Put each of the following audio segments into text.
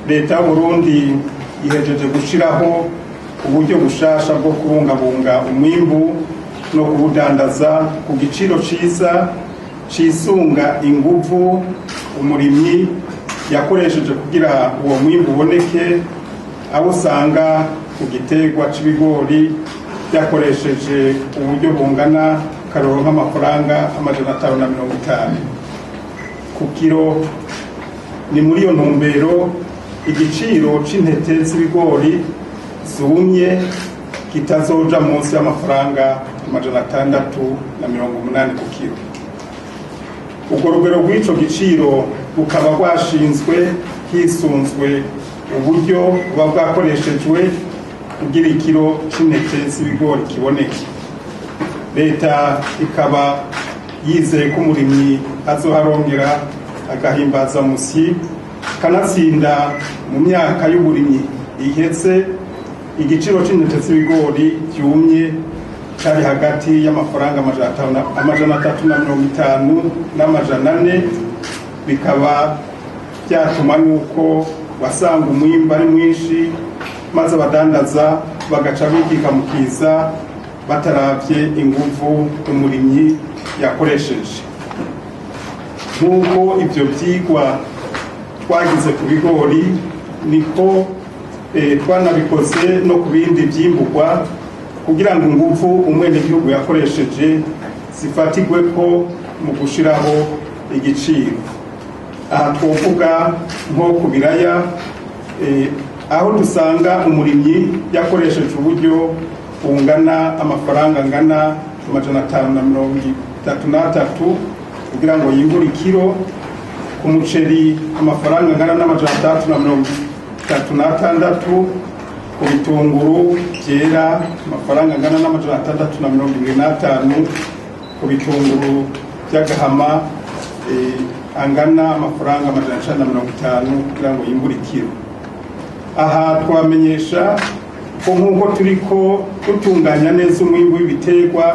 Leta y'Uburundi ihejeje gushiraho uburyo bushasha bwo kubungabunga umwimbu no kuwudandaza ku giciro ciza cisunga inguvu umurimyi yakoresheje kugira uwo mwimbu uboneke, aho usanga ku giterwa c'ibigori yakoresheje uburyo bungana karoro nk'amafaranga 550 ku kiro. Ni muri iyo ntumbero igiciro c'intete z'ibigori zumye kitazoja munsi y'amafaranga 680 ku kiro. Urwo rugero rw'ico giciro rukaba rwashinzwe hisunzwe uburyo buba bwakoreshejwe kugira ikiro c'intete z'ibigori kiboneke. Leta ikaba yizeye ko umurimyi azoharongera agahimbaza musyi. Kanatsinda mu myaka y'uburimyi iheze, igiciro c'intete z'ibigori vyumye cari hagati y'amafaranga 350 n'400, bikaba byatuma nuko wasanga umwimbu ari mwinshi, maze abadandaza bagaca bigika mu kiza bataravye inguvu umurimyi yakoresheje. Nk'uko ivyo vyigwa twagize ku bigori, niko twanabikoze no ku bindi vyimburwa, kugira ngo inguvu umwenegihugu yakoresheje zifatirwe ko mu gushiraho igiciro. Aha twovuga nko ku biraya, aho dusanga umurimyi yakoresheje uburyo bungana amafaranga angana 533 kugira ngo yimbure ikiro, ku muceri amafaranga angana n'636, ku bitunguru byera amafaranga angana n'625, ku bitunguru by'agahama angana amafaranga 950 kugira ngo yimbure ikiro. Aha twamenyesha ko nk'uko turiko dutunganya neza umwimbu w'ibiterwa,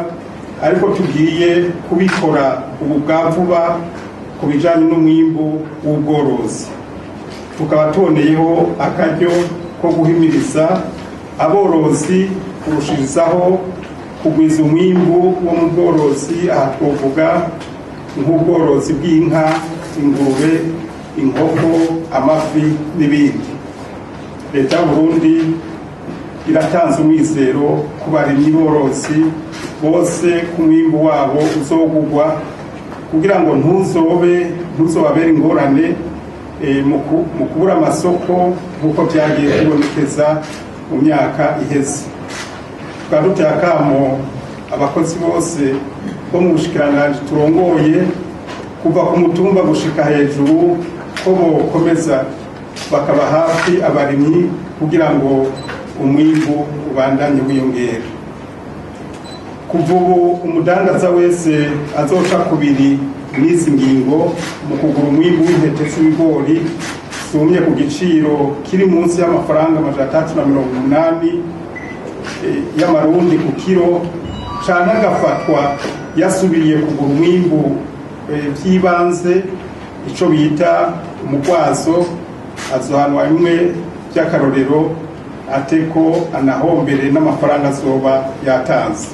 ariko tugiye kubikora ubu bwa vuba ku bijanye n'umwimbu w'ubworozi. Tukaba tuboneyeho akaryo ko guhimiriza aborozi kurushirizaho kugwiza umwimbu wo mu bworozi. Aha twovuga nk'ubworozi bw'inka, ingurube, inkoko, amafi n'ibindi. Leta y'Uburundi iratanze umwizero ku barimyi borozi bose ku mwimbu wabo uzogugwa, kugira ngo ntuzobabere ingorane mu kubura amasoko nk'uko byagiye bibonekeza mu myaka iheze. Tukaba duteye akamo abakozi bose bo mu bushikiranganji turongoye, kuva ku mutumba gushika hejuru, ko bokomeza bakaba hafi abarimyi kugira ngo umwimbu ubandanye wiyongera. Kuva ubu, umudandaza wese azoca kubiri n'izi ngingo mu kugura umwimbu w'intete z'ibigori zumye ku giciro kiri munsi y'amafaranga 680 y'amarundi ku kiro, canke agafatwa yasubiriye kugura umwimbu vy'ibanze, ico bita umugwazo, azohanwa bimwe by'akarorero, ateko anahombere n'amafaranga azoba yatanze.